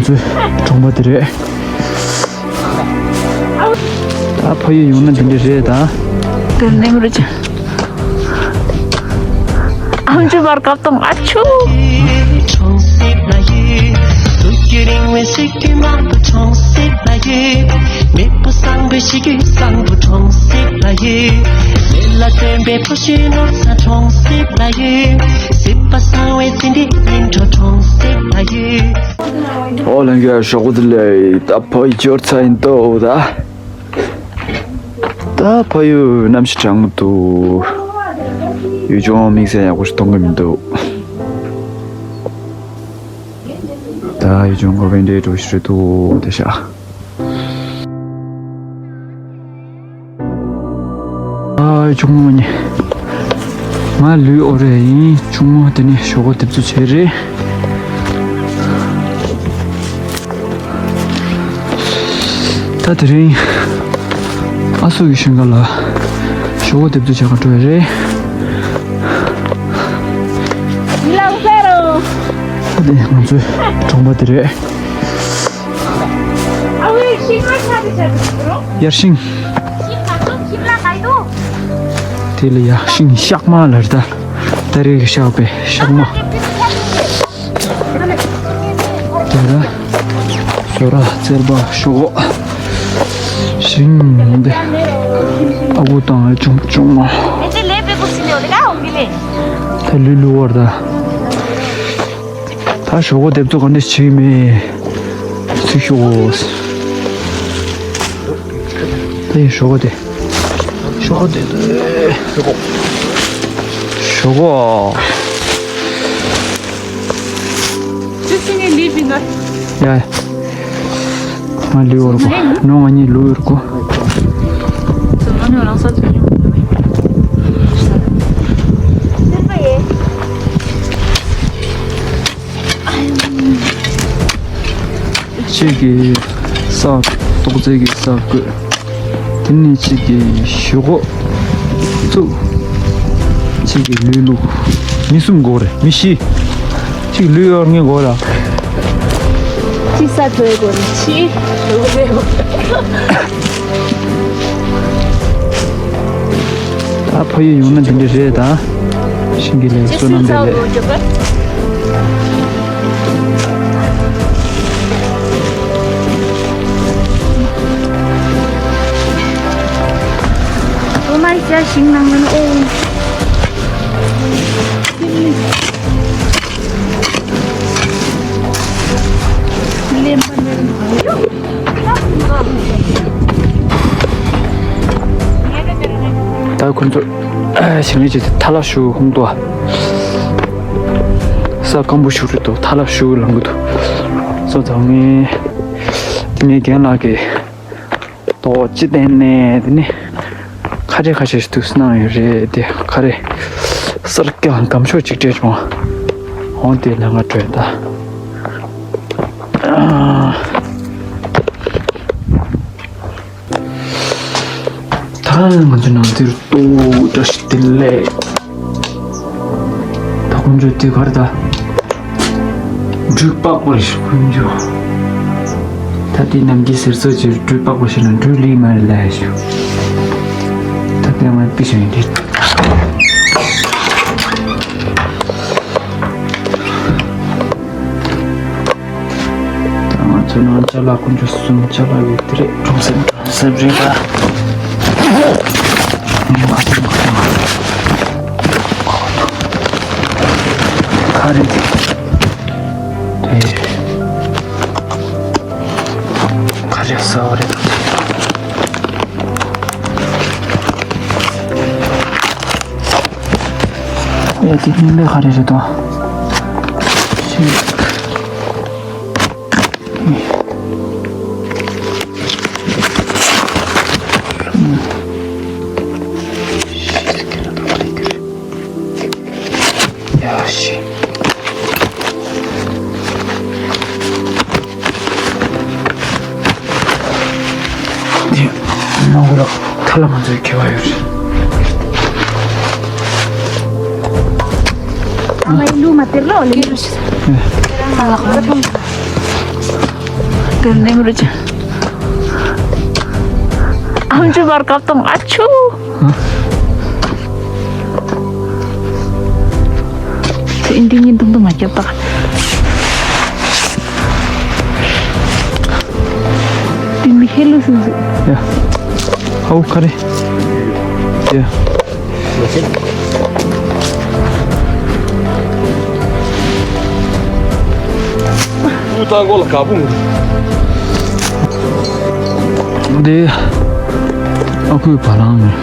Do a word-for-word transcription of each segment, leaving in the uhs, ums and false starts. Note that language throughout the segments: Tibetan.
གྲོང་པ་དེ་རེད། ད་ཕ་ཡུལ་ཡོང་ན་འདི་འདྲ་རེད་ད། དེར་ནེམ་རུ་ཅི། ཨམ་ཅོག་བར་སྐབས་དང་ཨ་ཆུ། ཨོ་ལྷན་རྒྱས་ཞོགས་པ་བདེ་ལེགས། ད་ཕ་ཡུལ་འབྱོར་ཚར་ཡིན་ཏོ་ད། ད་ཕ་ཡུལ་གནམ་གཤིས་གྲང་མོ་འདུག་ཡུལ་ལྗོངས་དམིགས་བསལ་ཡག་པོ་ཞིག་མཐོང་གི་མི་འདུག་ད་ཡུལ་ལྗོངས་ཁོ་བན་ཌེ་འགྲོ་ཞིག་རེད་འདུག་དེ་ཤ། ཨ་ཆུང་མོ་ནི། ང་ལུས་ཨོ་རེ་ཡིན། ཆུང་མོ་དེ་ནི་ཞོགས་པ་འདེབས་འཛུགས་བྱས་རེད། ད་དེ་རིང་ཨ་སུ་གི་ཞིང་ཁ་ལ་ཞོགས་པ་འདེབས་འཛུགས་བྱ་ག་འགྲོ་ཡ་རེད། ད་དེ་ང་ཚོའི་གྲོང་པ་དེ་རེད། ཡར་ཤིང་། དེ་ལ་ཡར་ཤིང་ཤག་མ་ལ་རེད་ད། ད་རེས་ཀྱི་ཤག་པའི་ཤག་མ། དེ་ལ་ཟོ་ར་རྩེར་པ་ཞོག་ཤིང་འདི་ཨ་ཁུ་དང་ཨ་ཆུང་ཆུང་མ། ད་ལུས་ལུས་བར་ད། ད་ཞོག་ཁོག་འདེབས་ཚོ་ག་འདྲ་བྱེད་མེད། ཚིག་ཤོག་ཁོག་ད་ཡིན་ཞོག་ཁོག་དེ། ཞོག་ཁོག་དེ། ཞོག་ཁོག་ཅི་སི་ནི་ལི་པི་ན། ཡ། ང་ལུས་བར་གོ། ནོ་ང་གཉིས་ལུས་བར་གོ། གཅིག་གིས་ས་ཏོག་ཙེ་གིས་ས་བརྐོས། དེ་ནས་གཅིག་གིས་ཞོག་ཁོག་བཙུགས། གཅིག་གིས་ལུས་བླུགས། མི་གསུམ་དགོས་རེད། མི་བཞི། གཅིག་ལུས་ཡོར་ངེས་དགོས་ལ། གཅིག་ས་བཙོས་དགོས་རེད། གཅིག་ལུས་བླུགས། ད་ཕ་ཡུལ་ཡོང་ན་འདི་འདྲ་རེད་ད། ཤིང་གི་ལས་བསོད་ནམས་དེ་ལས། ཨོ་མའི་ག་ཤིང་ནང་ནས་ཨོ། ད་ཁོ་ཚོ་ཞིང་ལས་བྱེད་ཚེ་ཐ་ལ་ཞུ་ཧོང་ཏོ། ས་སྐམ་པོ་ཞུ་རེད་དོ། ཐ་ལ་ཞུ་ལང་གི་འདུག་སོ་ཚང་ངས་དེ་ནས་རྒན་ལགས་ཀྱིས་ཏོག་ཅི་བསྟན་ནས་དེ་ནས། ཁ་རས་ཁ་ཤས་ཤིག་ཏུ་གནང་ཡོད་རེད་དེ། ཁ་རས་གསར་རྐྱང་སྒམ་ཤོག་ཅིག་སྤྲད་བྱུང་། འོང་དེ་ལ་ང་སྤྲོད་ད། ད་ང་ཚོ་ནང་དེར་ཏོག་བཀྲ་ཤིས་བདེ་ལེགས། ད་དཀོན་མཆོག་དེ་གར་ད། འབྲུ་པགས་པ་རེད་ཤག་དཀོན་མཆོག་ད་དེ་ནམ་རྒྱུན་ཟེར་ཚོད་ཅིག་འབྲུ་པགས་པ་ཞིག་ན་འབྲུ་ལི་མ་རེད་ལ་ཡ་ཞུ། ད་དེ་ང་པི་ཞིག་ཡིན་དེ། ད་ང་ཚོ་ནང་ཅ་ལག་དཀོན་མཆོག་གསུམ་ཅ་ལག་ཡོད་དེ་རེད། གྲོང་གསེབ་གྲོང་གསེབ་རེད་པ། ངས་མ་ཐུབ་མ་ཐུབ། ཁ་རེད་དེ། ཁ་རེད་ཟ་བ་རེད། ཡ་དེ་སྙིང་ལས་ཁ་རེད་རེད་དོ། ཤི། ཡ་ཤི། དེ་ནང་ལ་ཐ་ལ་ང་ཚོའི་ཁེ་བ་ཡོད་རེད། ཨ་མ་ཡི་ལུ་མ་དེར་ལོ་ལེ་རུ་ཤི། ཨ་ལ་ཁོ་ཐོང་། ནེམ་རུ་ཅི། ཨམ་ཅུ་བར་སྐབས་དང་ཨ་ཆུ། ཚེ་འདི་ཉིན་དུང་དུ་མ་སྐྱབས་དག་དེ་མི་ཧེ་ལུ་སུ་སུ། ཡ། ཧའུ་ཁ་རེ། ཡ། ཀུ་ཏང་གོ་ལ་ག་བུང་། འདི་ཨ་ཁུའི་བ་ལང་ནས་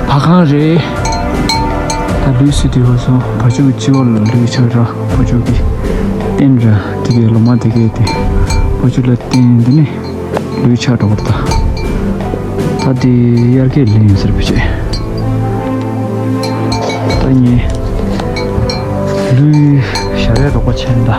བ་ཁང་རེད། ད་ལུས་སུ་དུས་བ་སོང་བ་ཕྱུགས་ཀྱི་སྤྱི་བོ་ལ་ལུས་ཆགས་ར་བ་ཕྱུགས་ཀྱི་རྟེན་ར་དེ་གའི་ལོ་མ་དེ་གའི་དེ་བ་ཕྱུགས་ལ་བརྟེན་དེ་ནི། ལུས་ཆགས་འགྲོ་བར་ལྟ། ད་དེ་དབྱར་ཁའི་ལུས་ཡིན་ཟེར་བ་བྱས། ད་ངས་ལུས་ཞར་རའི་རོགས་པ་བྱས་ན་ད།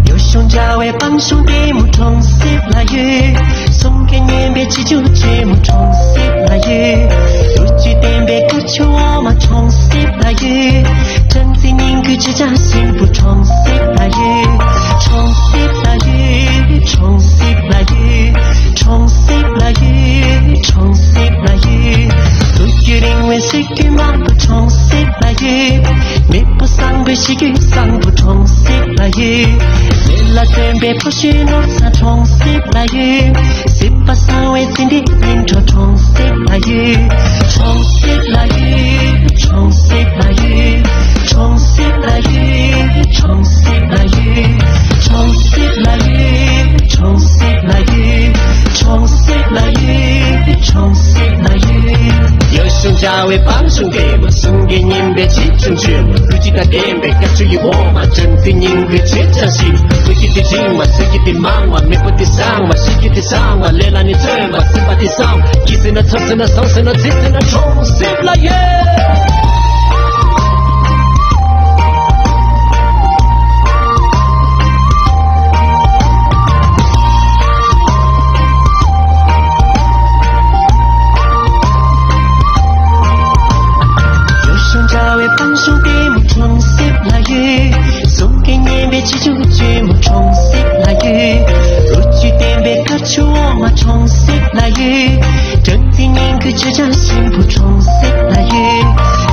ཡོ་ཤོང་འཇའ་བའི་སྤང་ཤོང་ལྟད་མོ་གྲོང་གསེབ་ལ་ཡོད། གསུང་སྐད་སྙན་པའི་བྱིས་ཆུ་ཆེན་མོ་གྲོང་གསེབ་ལ་ཡོད། ལོ་རྒྱུས་ལྡན་པའི་དཀར་ཆུ་འོ་མ་གྲོང་གསེབ་ལ་ཡོད། སྦྲང་རྩི་སྙན་ཁུལ་ཆེ་ཆ་ཞིམ་པོ་གྲོང་གསེབ་ལ་ཡོད། གྲོང་གསེབ་ལ་ཡོད། གྲོང་གསེབ་ལ་ཡོད། གྲོང་གསེབ་ལ་ཡོད། གྲོང་གསེབ་ལ་ཡོད། ལོ་རྒྱུས་རིང་བའི་སྲོལ་རྒྱུན་མང་པོ་གྲོང་གསེབ་ལ་ཡོད། མེས་པོ་བཟང་པོའི་གཤིས་རྒྱུད་བཟང་པོ་གྲོང་གསེབ་ལ་ཡོད། མེ་ལ་སྟོན་པའི་ཕོ་གཞོན་ནོར་བཟང་གྲོང་གསེབ་ལ་ཡོད། སྲིད་པ་བཟང་བའི་ཚེ་འདི་ཡིན་འགྲོ་གྲོང་གསེབ་ལ་ཡོད། གྲོང་གསེབ་ལ་ཡོད། གྲོང་གསེབ་ལ་ཡོད། གྲོང་གསེབ་ལ་ཡོད། གྲོང་གསེབ་ལ་ཡོད། གྲོང་གསེབ་ལ་ཡོད། གྲོང་གསེབ་ལ་ཡོད། གྲོང་གསེབ་ལ་ཡོད། གྲོང་གསེབ་ལ་ཡོད། ཡོ་ཤོང་འཇའ་བའི་སྤང་ལྗོངས་ལྟད་མོ། གསུང་སྐད་སྙན་པའི་བྱིས་ཆུང་ཆེན་མོ། ལོ་རྒྱུས་དང་ལྡན་པའི་དཀར་ཆུ་ཡི་འོ་མ། སྦྲང་རྩི་སྙན་ཁུལ་ཆེ་ཆ་ཞིམ། ལོ་རྒྱུས་འདི་རིང་བ། ཟས་ཀྱི་འདི་མང་བ། མེས་པོ་འདི་བཟང་བ། གཤིས་རྒྱུད་འདི་བཟང་བ། ལས་ལ་ནི་བརྩོན་པ། སེམས་པ་འདི་བཟང་བ། སྐྱིད་ཟེར་ན་འཚབ་ཟེར་ན་བཟང་ཟེར་ན་རྩིས་ཟེར་ན་གྲོང་གསེབ་ལ་ཡོད། ཡོ་ཤོང་འཇའ་བའི་སྤང་ལྗོངས་ལྟད་མོ་གྲོང་གསེབ་ལ་ཡོད། གསུང་སྐད་སྙན་པའི་བྱིས་ཆུང་ཆེན་མོ་གྲོང་གསེབ་ལ་ཡོད། ལོ་རྒྱུས་ལྡན་པའི་དཀར་ཆུ་འོ་མ་གྲོང་གསེབ་ལ་ཡོད། སྦྲང་རྩི་སྙན་ཁུལ་ཆེ་ཆ་ཞིམ་པོ་གྲོང་གསེབ་ལ་ཡོད།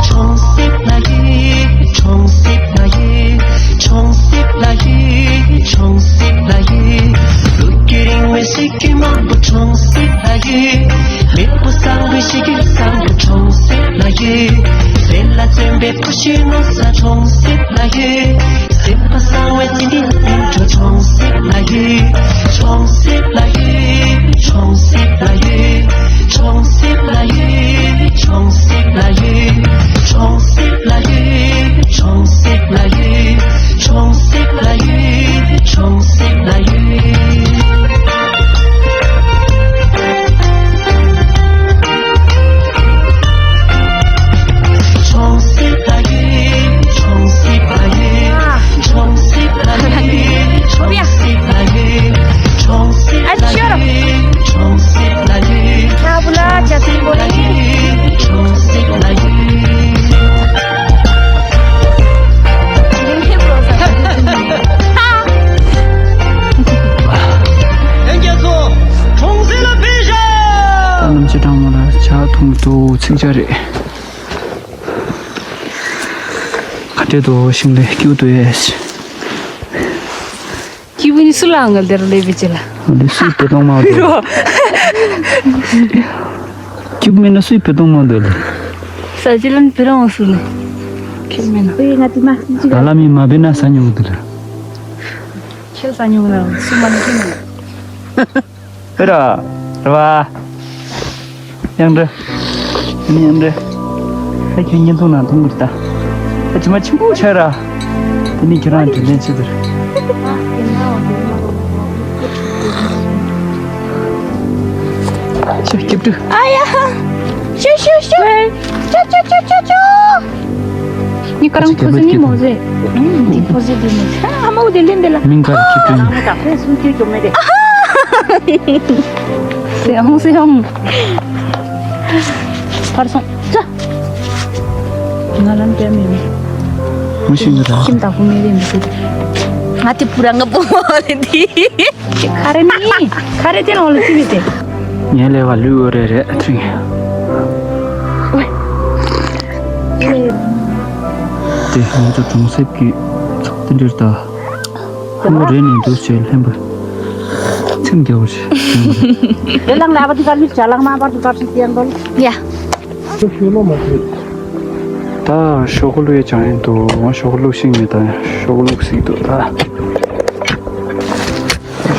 གྲོང་གསེབ་ལ་ཡོད། གྲོང་གསེབ་ལ་ཡོད། གྲོང་གསེབ་ལ་ཡོད། གྲོང་གསེབ་ལ་ཡོད། ལོ་རྒྱུས་རིང་བའི་སྲོལ་རྒྱུན་མང་པོ་གྲོང་གསེབ་ལ་ཡོད། མེས་པོ་བཟང་པོའི་གཤིས་རྒྱུད་བཟང་པོ་གྲོང་གསེབ་ལ་ཡོད། ལས་ལ་བརྩོན་པའི་ཕོ་གཞོན་ནོར་བཟང་གྲོང་གསེབ་ལ་ཡོད། སེམས་པ་གསང་བའི་ཚེ་འདི་ཡིན་འགྲོ་གྲོང་གསེབ་ལ་ཡོད། གྲོང་གསེབ་ལ་ཡོད། གྲོང་གསེབ་ལ་ཡོད། གྲོང་གསེབ་ལ་ཡོད། གྲོང་གསེབ་ལ་ཡོད། གྲོང་གསེབ་ལ་ཡོད། གྲོང་གསེབ་ལ་ཡོད། གྲོང་གསེབ་ལ་ཡོད། གྲོང་གསེབ་ལ་ཡོད། གྲོང་གསེབ་ལ་ཡོད། གྲོང་གསེབ་ལ་ཡོད། གྲོང་གསེབ་ལ་ཡོད། གྲོང་གསེབ་ལ་ཡོད། གྲོང་གསེབ་ལ་ཡོད། གྲོང་གསེབ་ལ་ཡོད། གྲོང་གསེབ་ལ་ཡོད། གྲོང་གསེབ་ལ་ཡོད། ལྷན་རྒྱས་ཚོ། གྲོང་གསེབ་ལ་ཕེབས་ཤོག་ད་རྣམ་དཔྱོད་གྲང་མོ་ལ་ཇ་འཐུང་དུ་ཚིག་ཇ་རེད། ག་འདྲས་འདུག་ཤིང་ལས་སྐྱིད་འདུག་ཨེ། སྐྱིད་པོ་ནི་སུ་ལའང་ང་འདིར་སླེབས་པའི་ཆེད་ལ། འདི་སུས་བེ་ཏོང་མ་འདུག་སྐྱིད་པོ་མིན་ན་སུས་བེ་ཏོང་མ་འདུག་ལ། ས་ཅི་ལན་བེ་རང་སུ་ནི། ཁྱེད་མིན་ན། ཨེ་ང་དེ་མ་སུ་ཅི་ད་ལ་མི་མ་བེ་ན་ས་ཉུང་འདུག་ལ། ཁྱེད་ས་ཉུང་ན་སུ་མ་ནི་ཁྱེད་མིན་ན། ཨེ་ར། ར་བ། ཡང་འདྲ། ཡང་འདྲ། ཨ་ཁྱོད་བརྙན་ཐུང་ནང་མཐོང་གི་རེད་ད། ཨ་ཅི་མ་ཆེན་པོ་ཆགས་ར། དེ་ནི་ཁྱེད་རང་དྲིན་ལན་ཆེ་ཟེར། ཤ་སྐྱིབ་ཏུ། ཨ་ཡ། ཤ་ཤ་ཤ། ཏང་ཕོ་ཟི་ནི་མོ་ཟེ། ཨུམ། ཏི་ཕོ་ཟི་དི་མོ་ཟེ། ཨ་མོ་དེ་ལེན་དེ་ལ། མིང་ག་རེ་ཁྱི་སྤྲིན། ཨ་མོ་ད་ཕེ་སུ་ཁྱི་ཅོ་མེ་དེ། སེ་ཧོང་སེ་ཧོང་། ཕར་སོང་། ཙ། ང་ལམ་བྱ་མི་ཡོང་། མུ་ཤིང་གི་ར། ཁྱིམ་དང་པོ་མེ་རེ་མི་ཤེས། ང་དེ་བུ་རང་གི་བུ་མོ་རེད་དེ། ཁ་རེ་ནི། ཁ་རེ་དེ་ནོ་ལ་ཅི་བི་དེ། ངའི་ལས་བ་ལུས་འོ་རེ་རེ་ཁྲིང་། དེ་ང་ཚོ་གྲོང་གསེབ་ཀྱི་ཚོགས་དེ་འདྲར་ད། ཧ་མོ་རེ་ནས་འདུག་ཅེས་ལྷན་པ། ཚིམ་རྒྱལ་བ་ཞིག་དེ་ལང་ལ་བ་དི་ག་ལུས་བྱ་ལང་མ་བར་དུ་བར་ཞིག་ཡང་དོ། ཡ། ད་ཤོག་གུ་བླུགས་ཡས་ཅང་ཡིན་འདུག་ང་ཤོག་གུ་བླུགས་ཤིང་མེད། ད་ཤོག་གུ་བླུགས་ཤིག་འདུག་ད་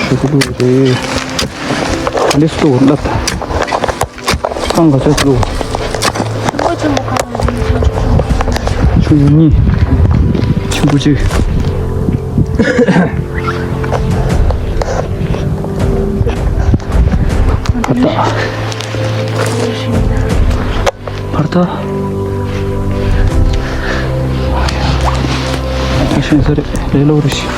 ཤོག་གུ་བླུགས་རེད། ལིས་ཏུ་ལབ་ད། ཁང་ག་ཚོད་བླུགས། ཆུང་ཉུང་གཉིས། ཆུང་ཀུ་གཅིག་ད་ད། བར་ཐག་ཤིང་ས་རེད། ལེ་ལོ་རུ་ཤི།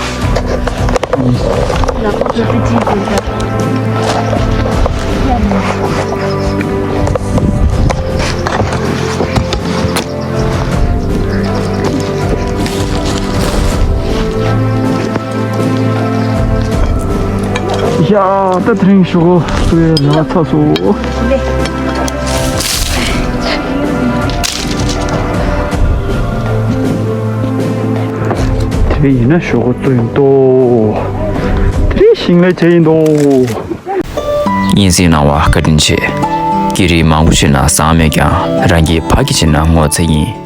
ཡ། ད་དེ་རིང་ཞོགས་པ་སུ་ཡ་ལ་ཚ་སོ། དེ་ཡིན་ན་ཞོགས་པ་ཚོ་ཡིན་ཏོ། དེ་རིང་ཞིང་ལས་བྱས་ཡིན་ཏོ། ཡིན་སྲིད་གནང་བ་བཀའ་དྲིན་ཆེ། སྐད་རིགས་མང་པོ་ཤེས་ན་བཟང་མེད་ཀྱང་རང་གི་ཕ་གི་བྱས་ན་ངོ་ཚ་ཡིན།